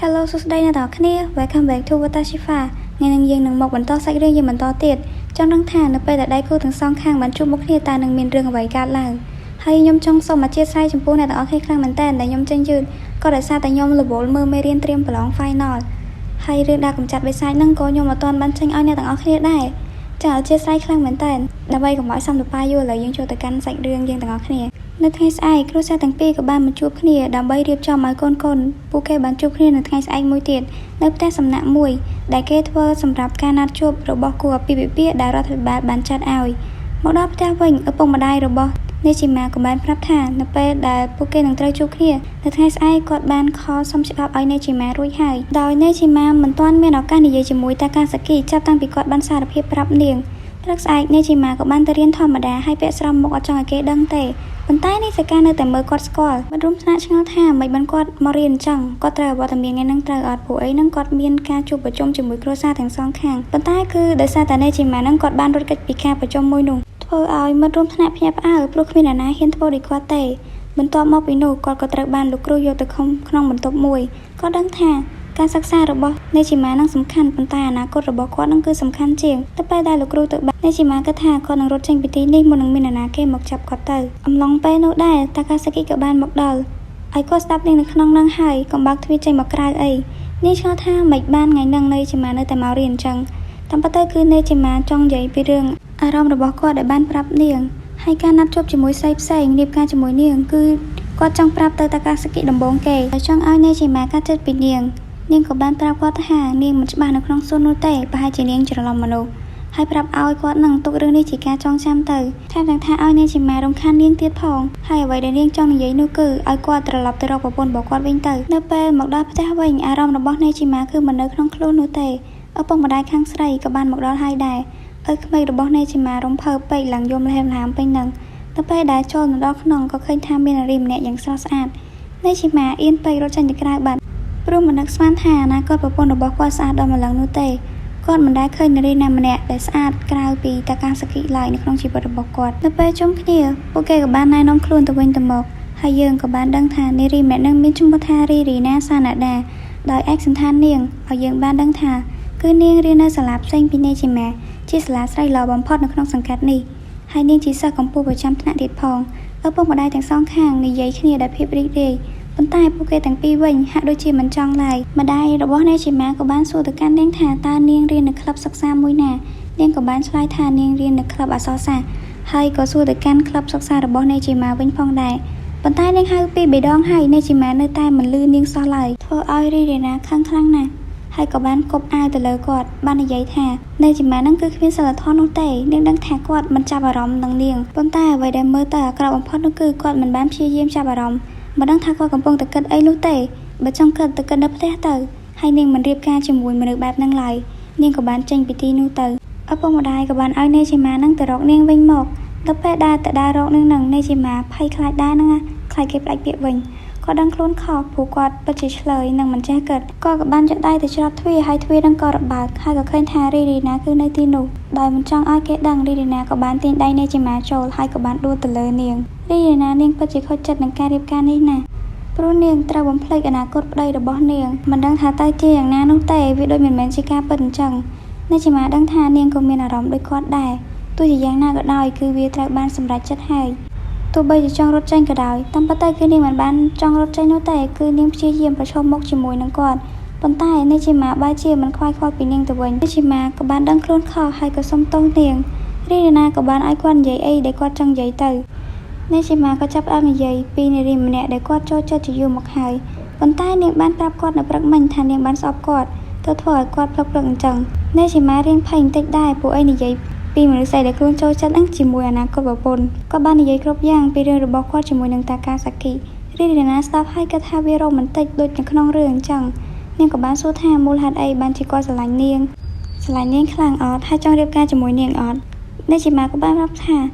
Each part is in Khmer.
Hello សួស្តីអ្នកទាំងអស់គ្នា Welcome back to Watashifa។ ថ្ងៃនេះយើងនឹងមកបន្តសាច់រឿងយើងបន្តទៀតចង់ដឹងថានៅពេលដែលដៃគូទាំងសងខាងបានជួបមុខគ្នាតើនឹងមានរឿងអ្វីកើតឡើងហើយខ្ញុំចង់សូមអធ្យាស្រ័យចំពោះអ្នកទាំងអស់គ្នាខ្លាំងមែនទែនដែលខ្ញុំចេញយឺតក៏ដោយសារតែខ្ញុំរវល់មើលមេរៀនត្រៀមប្រឡង final ហើយរឿងដែលកំចាត់បិសាចហ្នឹងក៏ខ្ញុំអត់ទាន់បានចេញឲ្យអ្នកទាំងអស់គ្នាដែរចាអធ្យាស្រ័យខ្លាំងមែនទែនដើម្បីកុំឲ្យសំតប៉ាយូរឥឡូវយើងចូលទៅកាន់សាច់រឿងយើងទាំងអស់គ្នានៅថ្ងៃស្អែកគ្រួសារទាំងពីរក៏បានមកជួបគ្នាដើម្បីរៀបចំឲ្យកូនកូនពួកគេបានជួបគ្នានៅថ្ងៃស្អែកមួយទៀតនៅផ្ទះសំណាក់មួយដែលគេធ្វើសម្រាប់ការណាត់ជួបរបស់គូអាពាហ៍ពិពាហ៍ដែលរដ្ឋាភិបាលបានចាត់ឲ្យមកដល់ផ្ទះវិញឪពុកម្ដាយរបស់នេជីម៉ាក៏បានប្រាប់ថានៅពេលដែលពួកគេនឹងត្រូវជួបគ្នានៅថ្ងៃស្អែកគាត់បាន call សុំច្បាប់ឲ្យនេជីម៉ារួចហើយដោយនេជីម៉ាមិនទាន់មានឱកាសនិយាយជាមួយតាកាសាគីចាប់តាំងពីគាត់បានសារភាពប្រាប់នាងព្រឹកស្អែកនេជីម៉ាក៏បានទៅរៀនធម្មតាហើយពាក់ស្រោមមុខអត់ចង់ឲ្យគេដឹងទេប៉ុន្តែនេះសកានៅតែមើលគាត់ស្គាល់មិត្តរួមថ្នាក់ឆ្ងល់ថាមិនបានគាត់មករៀនអញ្ចឹងគាត់ត្រូវអវត្តមានថ្ងៃហ្នឹងត្រូវអត់ព្រោះអីហ្នឹងគាត់មានការជួបប្រជុំជាមួយគ្រួសារទាំងសងខាងប៉ុន្តែគឺដោយសារតែនេជីម៉ាហ្នឹងគាត់បានរត់គេចពីការប្រជុំមួយនោះធ្វើឲ្យមិត្តរួមថ្នាក់ភ្ញាក់ផ្អើលព្រោះគ្មានអ្នកណាហ៊ានធ្វើដូចគាត់ទេបន្ទាប់មកពីនោះគាត់ក៏ត្រូវបានលោកគ្រូយកទៅឃុំក្នុងបន្ទប់មួយគាត់ដឹងថាការសិក្សារបស់នេជីម៉ានឹងសំខាន់ប៉ុន្តែអនាគតរបស់គាត់នឹងគឺសំខាន់ជាងទៅពេលដែលលោកគ្រូទៅបាត់នេជីម៉ាគិតថាគាត់នឹងរត់ចេញពីទីនេះមុននឹងមាននរណាគេមកចាប់គាត់ទៅអំឡុងពេលនោះដែរតាកាសាគីក៏បានមកដល់ឲ្យគាត់ស្ដាប់នាងនៅក្នុងនឹងហើយកុំបើកទ្វារចេញមកក្រៅអីនាងឆ្ងល់ថាមិនបានថ្ងៃហ្នឹងនេជីម៉ានៅតែមករៀនអញ្ចឹងតាមពិតទៅគឺនេជីម៉ាចង់និយាយពីរឿងអារម្មណ៍របស់គាត់ដែលបានប្រាប់នាងហើយការណាត់ជួបជាមួយស្រីផ្សេងរៀបការជាមួយនាងគឺគាត់ចង់ប្រាប់ទៅតាកាសាគីដំបូងគេហើយចង់ឲ្យនេជីម៉ាកាត់ចិត្តពីនាងនាងក៏បានប្រាប់គាត់ថានាងមិនច្បាស់នៅក្នុងសួននោះទេប្រហែលជានាងច្រឡំមនុស្សហើយប្រាប់ឲ្យគាត់នឹងទុករឿងនេះជាការចងចាំទៅថែមទាំងថាឲ្យនាងជាម៉ារំខាននាងទៀតផងហើយអ្វីដែលនាងចង់និយាយនោះគឺឲ្យគាត់ត្រឡប់ទៅរកប្រពន្ធរបស់គាត់វិញទៅនៅពេលមកដល់ផ្ទះវិញអារម្មណ៍របស់នាងជាម៉ាគឺមិននៅក្នុងខ្លួននោះទេឪពុកម្ដាយខាងស្រីក៏បានមកដល់ហើយដែរឪក្មេករបស់នាងជាម៉ារំភើបពេកឡើងយំលហេមលហាមពេញនឹងទៅពេលដែលចូលមកដល់ក្នុងក៏ឃើញថាមាននារីម្នាក់យ៉ាងស្រស់ស្អាតនាងជាម៉ាអៀនពេករត់ចេញទៅក្រៅបាត់ព្រោះមិននឹកស្មានថាអនាគតប្រពន្ធរបស់គាត់ស្អាតដល់ម្លឹងនោះទេគាត់មិនដែលឃើញនារីណាម្នាក់ដែលស្អាតក្រៅពីតាកាសាគិឡើយនៅក្នុងជីវិតរបស់គាត់នៅពេលជុំគ្នាពួកគេក៏បានណែនាំខ្លួនទៅវិញទៅមកហើយយើងក៏បានដឹងថានារីម្នាក់នឹងមានឈ្មោះថារីរីណាសាណាដាដោយឯកសណ្ឋាននាងឲ្យយើងបានដឹងថាគឺនាងរៀននៅសាលាផ្សេងពីនេជីម៉ាជាសាលាស្រីល្អបំផុតនៅក្នុងសង្កាត់នេះហើយនាងជាសិស្សកម្ពុជាប្រចាំថ្នាក់ទៀតផងឪពុកម្ដាយទាំងសងខាងនិយាយគ្នាដោយភាពរីករាយប៉ុន្តែពួកគេទាំងពីរវិញហាក់ដូចជាមិនចង់ឡើយម្ដាយរបស់នេជីម៉ាក៏បានសួរទៅកាន់នាងថាតើនាងរៀននៅក្លឹបសិក្សាមួយណានាងក៏បានឆ្លើយថានាងរៀននៅក្លឹបអក្សរសាស្ត្រហើយក៏សួរទៅកាន់ក្លឹបសិក្សារបស់នេជីម៉ាវិញផងដែរប៉ុន្តែនាងហៅពីរបីដងហើយនេជីម៉ានៅតែមិនលឺនាងសោះឡើយធ្វើឲ្យរីរីណាខឹងខ្លាំងណាស់ហើយក៏បានគប់អាវទៅលើគាត់បាននិយាយថានេជីម៉ានឹងគឺគ្មានសិលធម៌នោះទេនាងដឹងថាគាត់មិនចាប់អារម្មណ៍នឹងនាងប៉ុន្តែអ្វីដែលមើលទៅអាក្រក់បំផុតនោះគឺគាត់មិនបានព្យាយាមចាប់អារម្មណ៍មិនដឹងថាគាត់កំពុងតែគិតអីនោះទេបើចង់គិតទៅគិតនៅផ្ទះទៅហើយនាងមិនរៀបការជាមួយមនុស្សបែបហ្នឹងឡើយនាងក៏បានចេញពីទីនោះទៅឪពុកម្ដាយក៏បានឲ្យនេជីម៉ានឹងទៅរកនាងវិញមកដល់ពេលដែលទៅដើររកនាងនឹងនេជីម៉ាភ័យខ្លាចដែរហ្នឹងណាខ្លាចគេផ្ដាច់ពាក្យវិញគាត់ដឹងខ្លួនខុសព្រោះគាត់ពិតជាឆ្លើយនិងមិនចេះគិតគាត់ក៏បានយកដៃទៅច្រត់ទ្វារហើយទ្វារនឹងក៏របើកហើយក៏ឃើញថារីរីណាគឺនៅទីនោះដោយមិនចង់ឲ្យគេដឹងរីរីណាក៏បានទាញដៃនេជីម៉ាចូលហើយក៏បានដួលទៅលើនាងរីរីណានាងពិតជាខូចចិត្តនឹងការរៀបការនេះណាស់ព្រោះនាងត្រូវបំភ្លេចអនាគតប្តីរបស់នាងមិនដឹងថាទៅជាយ៉ាងណានោះទេវាដូចមិនមែនជាការពិតអញ្ចឹងនេជីម៉ាដឹងថានាងក៏មានអារម្មណ៍ដូចគាត់ដែរទោះជាយ៉ាងណាក៏ដោយគឺវាត្រូវបានសម្រេចចិត្តហើយទោះបីជាចង់រត់ចេញក៏ដោយតាមពិតទៅគឺនាងមិនបានចង់រត់ចេញនោះទេគឺនាងព្យាយាមប្រឈមមុខជាមួយនឹងគាត់ប៉ុន្តែនេជីម៉ាបែរជាមិនខ្វាយខ្វល់ពីនាងទៅវិញនេជីម៉ាក៏បានដឹងខ្លួនខុសហើយក៏សុំទោសនាងរីរីណាក៏បានឲ្យគាត់និយាយអីដែលគាត់ចង់និយាយទៅនេជីម៉ាក៏ចាប់ផ្ដើមនិយាយពីនារីម្នាក់ដែលគាត់ចូលចិត្តជាយូរមកហើយប៉ុន្តែនាងបានប្រាប់គាត់នៅព្រឹកមិញថានាងបានស្អប់គាត់ទៅធ្វើឲ្យគាត់ភ្លឹកភ្លឹកអញ្ចឹងនេជីម៉ារៀងភ័យបន្តិចដែរពួកអីនិយាយពីមនុស្សស្រីដែលខ្លួនចូលចិត្តនឹងជាមួយអនាគតប្រពន្ធគាត់បាននិយាយគ្រប់យ៉ាងពីរឿងរបស់គាត់ជាមួយនឹងតាកាសាគីរីរីណាស្ដាប់ហើយគិតថាវារ៉ូមែនទិកដូចនៅក្នុងរឿងអញ្ចឹងនាងក៏បានសួរថាមូលហេតុអីបានជាគាត់ស្រឡាញ់នាងស្រឡាញ់នាងខ្លាំងអត់ហើយចង់រៀបការជាមួយនាងអត់នេជីម៉ាក៏បានប្រាប់ថា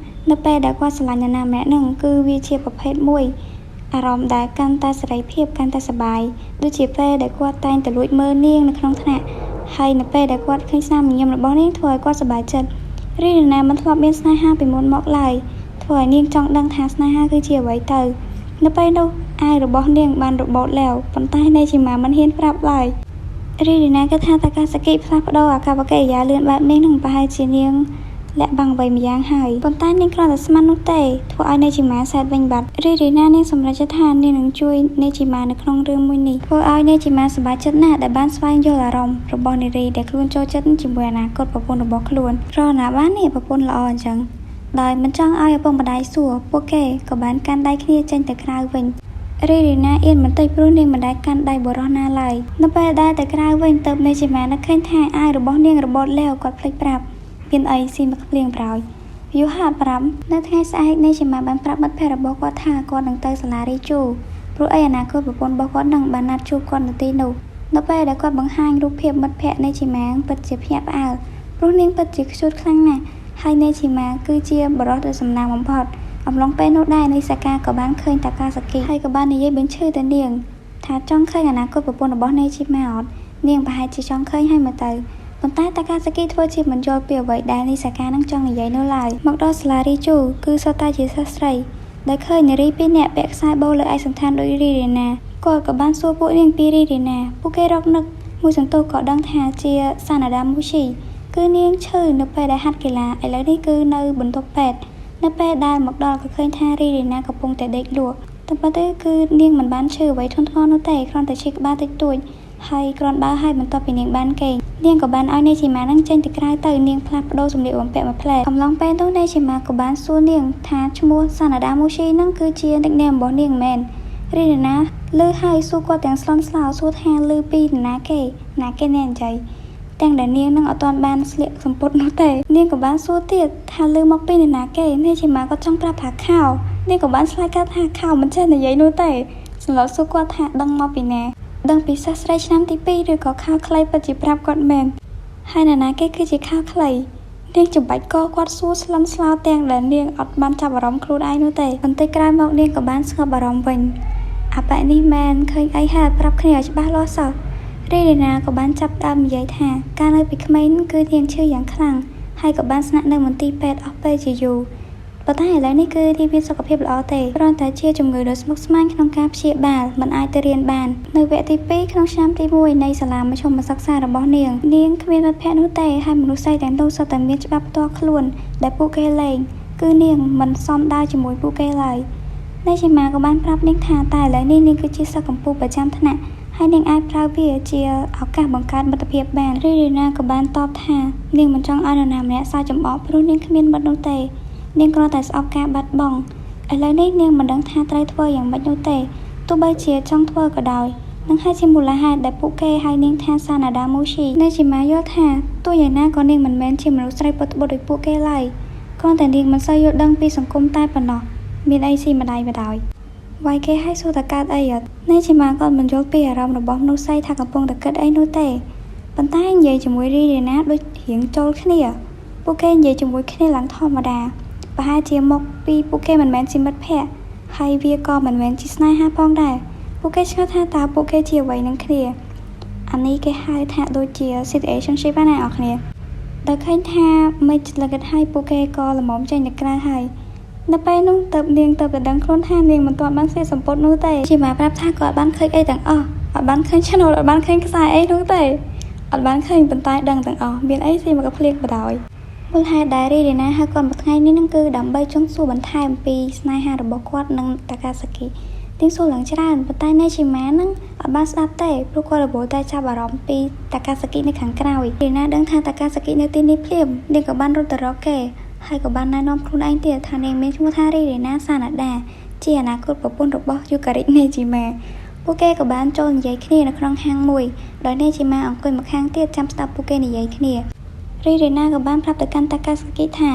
នៅពេលដែលគាត់ស្រឡាញ់នរណាម្នាក់នឹងគឺវាជាប្រភេទមួយអារម្មណ៍ដែលកាន់តែសេរីភាពកាន់តែសប្បាយដូចជាពេលដែលគាត់តែងតែលួចមើលនាងនៅក្នុងថ្នាក់ហើយនៅពេលដែលគាត់ឃើញស្នាមញញឹមរបស់នាងធ្វើឲ្យគាត់សប្បាយចិត្តរីរីណាមិនធ្លាប់មានស្នេហាពីមុនមកឡើយធ្វើឲ្យនាងចង់ដឹងថាស្នេហាគឺជាអ្វីទៅនៅពេលនោះ អាវរបស់នាងបានរបូតแล้วប៉ុន្តែនេជីម៉ាមិនហ៊ានប្រាប់ឡើយរីរីណាគិតថាតាកាសាគិផ្លាស់ប្ដូរអាកប្បកិរិយាលឿនបែបនេះនឹងប្រហែលជានាងលាក់បាំងអ្វីម្យ៉ាងហើយប៉ុន្តែនាងគ្រាន់តែស្មាននោះទេធ្វើឲ្យនេជីម៉ាសែតវិញបាត់រីរីណានាងសម្រេចចិត្តថានាងនឹងជួយនេជីម៉ានៅក្នុងរឿងមួយនេះធ្វើឲ្យនេជីម៉ាសប្បាយចិត្តណាស់ដែលបានស្វែងយល់អារម្មណ៍របស់នារីដែលខ្លួនចូលចិត្តជាមួយអនាគតប្រពន្ធរបស់ខ្លួនរកណាបាននេះប្រពន្ធល្អអញ្ចឹងដោយមិនចង់ឲ្យឪពុកម្ដាយសួរពួកគេក៏បានកាន់ដៃគ្នាចេញទៅក្រៅវិញរីរីណាអៀនបន្តិចព្រោះនាងមិនដែលកាន់ដៃបុរសណាឡើយនៅពេលដែលទៅក្រៅវិញទៅនេជីម៉ានឹកឃើញថាអាវរបស់នាងរបូតលាវគាត់ភ្លេចប្រាប់មានអីស៊ីមកភ្លៀងប្រោយយូហាត់ប្រាប់នៅថ្ងៃស្អែកនេជីម៉ាបានប្រាប់មិត្តភ័ក្តិរបស់គាត់ថាគាត់នឹងទៅសាលារីជូព្រោះអីអនាគតប្រពន្ធរបស់គាត់នឹងបានណាត់ជួបគាត់នៅទីនោះនៅពេលដែលគាត់បង្ហាញរូបភាពមិត្តភ័ក្តិនេជីម៉ាពិតជាភ្ញាក់ផ្អើលព្រោះនាងពិតជាខ្ជូតខ្លាំងណាស់ហើយនេជីម៉ាគឺជាបុរសដ៏សំណាងបំផុតអំឡុងពេលនោះដែរនីសាកាក៏បានឃើញតាកាសាគិហើយក៏បាននិយាយបញ្ឈឺទៅនាងថាចង់ឃើញអនាគតប្រពន្ធរបស់នេជីម៉ាអត់នាងប្រហែលជាចង់ឃើញហើយមើលទៅប៉ុន្តែតាកាសាគិធ្វើជាមិនយល់ពីអ្វីដែលនីសាកានឹងចង់និយាយនោះឡើយមកដល់សាលារីជូគឺសុទ្ធតែជាសិស្សស្រីដែលឃើញនារីពីរនាក់ពាក់ខ្សែបូលើឯកសណ្ឋានដូចរីរីណាគាត់ក៏បានសួរពួកនាងពីរីរីណាពួកគេរកនឹកមួយសន្ទុះក៏ដឹងថាជាសាណាដាមូស៊ីគឺនាងឈឺនៅពេលដែលហាត់កីឡាឥឡូវនេះគឺនៅបន្ទប់ពេទ្យនៅពេលដែលមកដល់ក៏ឃើញថារីរីណាកំពុងតែដេកលក់តែប៉ុន្តែគឺនាងមិនបានឈឺអ្វីធ្ងន់ធ្ងរនោះទេគ្រាន់តែឈឺក្បាលតិចតួចហើយគ្រាន់បើហើយបន្ទាប់ពីនាងបានកេងនាងក៏បានឲ្យនេជីម៉ានឹងចេញទៅក្រៅទៅនាងផ្លាស់ប្ដូរសម្លៀកបំពាក់មួយផ្លែអំឡុងពេលនោះនេជីម៉ាក៏បានសួរនាងថាឈ្មោះសាណាដាមូស៊ីនឹងគឺជា nickname របស់នាងមែនរីរីណាលឺហើយសួរគាត់ទាំងស្លន់ស្លោសួរថាលឺពីនរណាគេណាគេអ្នកនិយាយទាំងដែលនាងនឹងអត់ទាន់បានស្លៀកសំពត់នោះទេនាងក៏បានសួរទៀតថាលឺមកពីនរណាគេនេជីម៉ាក៏ចង់ប្រាប់ថាខោនាងក៏បានឆ្លើយកាត់ថាខោមិនចេះនិយាយនោះទេសម្លុតសួរគាត់ថាដឹងមកពីណាដឹងពីសិស្សស្រីឆ្នាំទី2ឬក៏ខោខ្លីពិតជាប្រាប់គាត់មែនហើយនរណាគេគឺជាខោខ្លីនាងច្បាច់កគាត់សួរស្លន់ស្លោទាំងដែលនាងអត់បានចាប់អារម្មណ៍ខ្លួនឯងនោះទេបន្តិចក្រោយមកនាងក៏បានស្ងប់អារម្មណ៍វិញអាប៉ែនេះមែនឃើញអីហើយប្រាប់គ្នាឲ្យច្បាស់លាស់សោះរីរីណាក៏បានចាប់ដើមនិយាយថាកាលនៅពីក្មេងគឺនាងឈឺយ៉ាងខ្លាំងហើយក៏បានស្នាក់នៅមន្ទីរពេទ្យអស់ពេលជាយូរប៉ុន្តែឥឡូវនេះគឺនាងមានសុខភាពល្អទេគ្រាន់តែជាជំងឺដ៏ស្មុគស្មាញក្នុងការព្យាបាលមិនអាចទៅរៀនបាននៅវគ្គទី2ក្នុងឆ្នាំទី1នៃសាលាមធ្យមសិក្សារបស់នាងនាងគ្មានមិត្តភក្តិនោះទេហើយមនុស្សស្រីទាំងនោះសុទ្ធតែមានច្បាប់ផ្ទាល់ខ្លួនដែលពួកគេលេងគឺនាងមិនសមដើរជាមួយពួកគេឡើយនេជីម៉ាក៏បានប្រាប់នាងថាតែឥឡូវនេះនាងគឺជាសិស្សកំពូលប្រចាំថ្នាក់ហើយនាងអាចប្រើវាជាឱកាសបង្កើតមិត្តភាពបានរីរីណាក៏បានតបថានាងមិនចង់ឲ្យនរណាម្នាក់សើចចំអកព្រោះនាងគ្មានមិត្តនោះទេនាងគ្រាន់តែស្អប់ការបាត់បង់ឥឡូវនេះនាងមិនដឹងថាត្រូវធ្វើយ៉ាងម៉េចនោះទេទោះបីជាចង់ធ្វើក៏ដោយនឹងហើយជាមូលហេតុដែលពួកគេហៅនាងថាសាណាដាមូស៊ីនេជីម៉ាយល់ថាទោះយ៉ាងណាក៏នាងមិនមែនជាមនុស្សស្រីពុតត្បុតដូចពួកគេឡើយគ្រាន់តែនាងមិនសូវយល់ដឹងពីសង្គមតែប៉ុណ្ណោះមានអីស៊ីម្ដាយម្ដោយវាយគេឲ្យសួរតកើតអីអត់នេជីម៉ាក៏មិនយល់ពីអារម្មណ៍របស់មនុស្សស្រីថាកំពុងតែគិតអីនោះទេប៉ុន្តែនិយាយជាមួយរីរីណាដូចរៀងចូលគ្នាពួកគេនិយាយជាមួយគ្នាឡើងធម្មតាប្រហែលជាមកពីពួកគេមិនមែនជាមិត្តភក្តិហើយវាក៏មិនមែនជាស្នេហាផងដែរពួកគេឆ្ងល់ថាតើពួកគេជាអ្វីនឹងគ្នាអានេះគេហៅថាដូចជា situationship ណាអ្នកគ្នាដោយឃើញថាមិនលកិតឲ្យពួកគេក៏ល្មមចេញទៅក្រៅហើយនៅពេលនោះទៅនាងទៅតែដឹងខ្លួនថានាងមិនទាន់បានស្លៀកសំពត់នោះទេជាមកប្រាប់ថាគាត់បានឃើញអីទាំងអស់អត់បានឃើញឆ្នោតអត់បានឃើញខ្សែអីនោះទេអត់បានឃើញប៉ុន្តែដឹងទាំងអស់មានអីស៊ីមកកភ្លៀងបដ ாய் មូលហេតុដែលរីរីណាហៅគាត់មកថ្ងៃនេះនឹងគឺដើម្បីចង់សួរបន្ថែមពីស្នេហារបស់គាត់និងតាកាសាគិនាងសួរឡើងច្រើនប៉ុន្តែនេជីម៉ានឹងអត់បានស្ដាប់ទេព្រោះគាត់រវល់តែចាប់អារម្មណ៍ពីតាកាសាគិនៅខាងក្រោយរីណាដឹងថាតាកាសាគិនៅទីនេះភ្លាមនាងក៏បានរត់ទៅរកគេហើយក៏បានណែនាំខ្លួនឯងទៀតថានាងមានឈ្មោះថារីរីណាសាណាដាជាអនាគតប្រពន្ធរបស់យូការិនេជីម៉ាពួកគេក៏បានចូលនិយាយគ្នានៅក្នុងហាងមួយដោយនេជីម៉ាអង្គុយមកខាងទៀតចាំស្ដាប់ពួកគេនិយាយគ្នារីរីណាក៏បានប្រាប់ទៅកាន់តាកាសាគិថា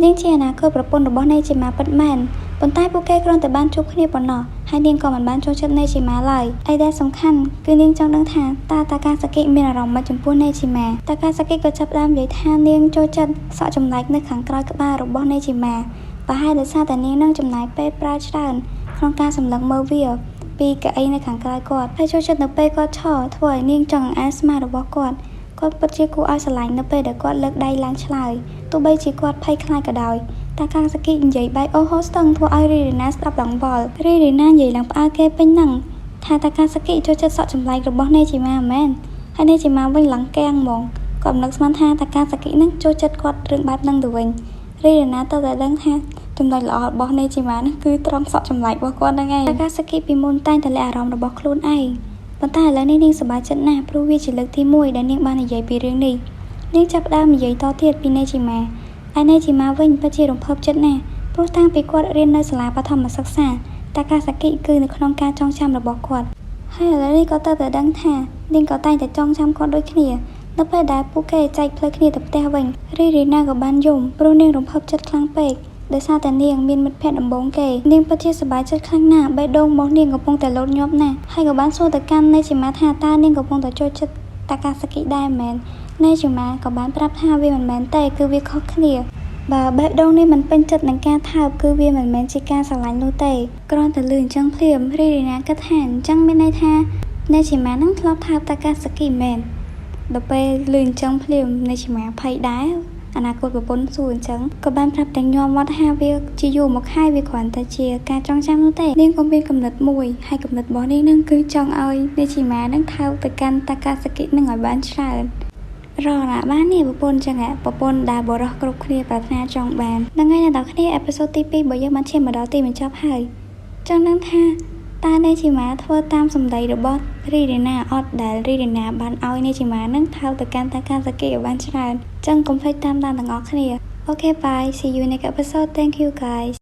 នាងជាអនាគតប្រពន្ធរបស់នេជីម៉ាពិតមែនប៉ុន្តែពួកគេគ្រាន់តែបានជួបគ្នាប៉ុណ្ណោះហើយនាងក៏មិនបានចូលចិត្តនេជីម៉ាឡើយអីដែលសំខាន់គឺនាងចង់ដឹងថាតើតាកាសាគិមានអារម្មណ៍ម៉េចចំពោះនេជីម៉ាតាកាសាគិក៏ចាប់ផ្ដើមនិយាយថានាងចូលចិត្តសក់ចំណែកនៅខាងក្រោយក្បាលរបស់នេជីម៉ាប្រហែលដោយសារតែនាងនឹងចំណាយពេលប្រើច្រើនក្នុងការសម្លឹងមើលវាពីកៅអីនៅខាងក្រោយគាត់ហើយចូលចិត្តនៅពេលគាត់ឈរធ្វើឲ្យនាងចង់អែស្មារបស់គាត់គាត់ពិតជាគួរឲ្យស្រឡាញ់នៅពេលដែលគាត់លើកដៃឡើងឆ្លើយទោះបីជាគាត់ភ័យខ្លាចក៏ដោយ តាកាសាគិនិយាយបែកអូហូស្ទឹងធ្វើឲ្យរីរីណាស្ដាប់ឡើងវល់រីរីណានិយាយឡើងផ្អើលគេពេញហ្នឹងថាតាកាសាគិចូលចិត្តសក់ចម្លែករបស់នេជីម៉ាមែនហើយនេជីម៉ាវិញឡើងកៀងហ្មងគាត់មិននឹកស្មានថាតាកាសាគិហ្នឹងចូលចិត្តគាត់រឿងបែបហ្នឹងទៅវិញរីរីណាទៅតែដឹងថាចំណុចល្អរបស់នេជីម៉ាហ្នឹងគឺត្រង់សក់ចម្លែករបស់គាត់ហ្នឹងឯងតាកាសាគិពីមុនតែងតែលាក់អារម្មណ៍របស់ខ្លួនឯងប៉ុន្តែឥឡូវនេះនាងសប្បាយចិត្តណាស់ព្រោះវាជាលើកទី1ដែលនាងបាននិយាយពីរឿងនេះនាងចាប់ផ្ដើមនិយាយតទៀតពីនេជីម៉ាឯនេជីម៉ាវិញពិតជារំភើបចិត្តណាស់ព្រោះតាំងពីគាត់រៀននៅសាលាបឋមសិក្សាតាកាសាគិគឺនៅក្នុងការចងចាំរបស់គាត់ហើយឥឡូវនេះក៏ទៅតែដឹងថានាងក៏តែងតែចងចាំគាត់ដូចគ្នានៅពេលដែលពួកគេចែកផ្លូវគ្នាទៅផ្ទះវិញរីរីណាក៏បានយំព្រោះនាងរំភើបចិត្តខ្លាំងពេកដោយសារតែនាងមានមិត្តភ័ក្តិដំបូងគេនាងពិតជាសប្បាយចិត្តខ្លាំងណាស់បេះដូងរបស់នាងកំពុងតែលោតញាប់ណាស់ហើយក៏បានសួរទៅកាន់នេជីម៉ាថាតើនាងកំពុងតែចូលចិត្តតាកាសាគិដែរមែននេជីម៉ាក៏បានប្រាប់ថាវាមិនមែនទេគឺវាខុសគ្នាបើបេះដូងនេះមិនពេញចិត្តនឹងការថើបគឺវាមិនមែនជាការស្រឡាញ់នោះទេគ្រាន់តែលឺអញ្ចឹងភ្លាមរីរីណាគិតថាអញ្ចឹងមានន័យថានេជីម៉ានឹងធ្លាប់ថើបតាកាសាគិមែនដល់ពេលលឺអញ្ចឹងភ្លាមនេជីម៉ាភ័យដែរអនាគតប្រពន្ធសួរអញ្ចឹងក៏បានប្រាប់ទាំងញោមមកថាវាជាយូរមកហើយវាគ្រាន់តែជាការចងចាំនោះទេនាងក៏មានគំនិតមួយហើយគំនិតរបស់នាងនឹងគឺចង់ឲ្យនេជីម៉ានឹងថើបទៅកាន់តាកាសាគិនឹងឲ្យបានច្រើនរកណាបាននេះប្រពន្ធចឹងហ៎ប្រពន្ធដែលបរោះគ្រប់គ្នាប្រាថ្នាចង់បានហ្នឹងហើយអ្នកនរគ្នាepisode ទី2របស់យើងបានឈានមកដល់ទីបញ្ចប់ហើយចង់ដឹងថាតើនេជីម៉ាធ្វើតាមសម្ដីរបស់រីរីណាអត់ដែលរីរីណាបានឲ្យនេជីម៉ានឹងថើបទៅកាន់តាកាសាគិឲ្យបានច្រើនចឹងកុំភ្លេចតាមដានទាំងអស់គ្នាOkay, bye. See you next episode. Thank you, guys.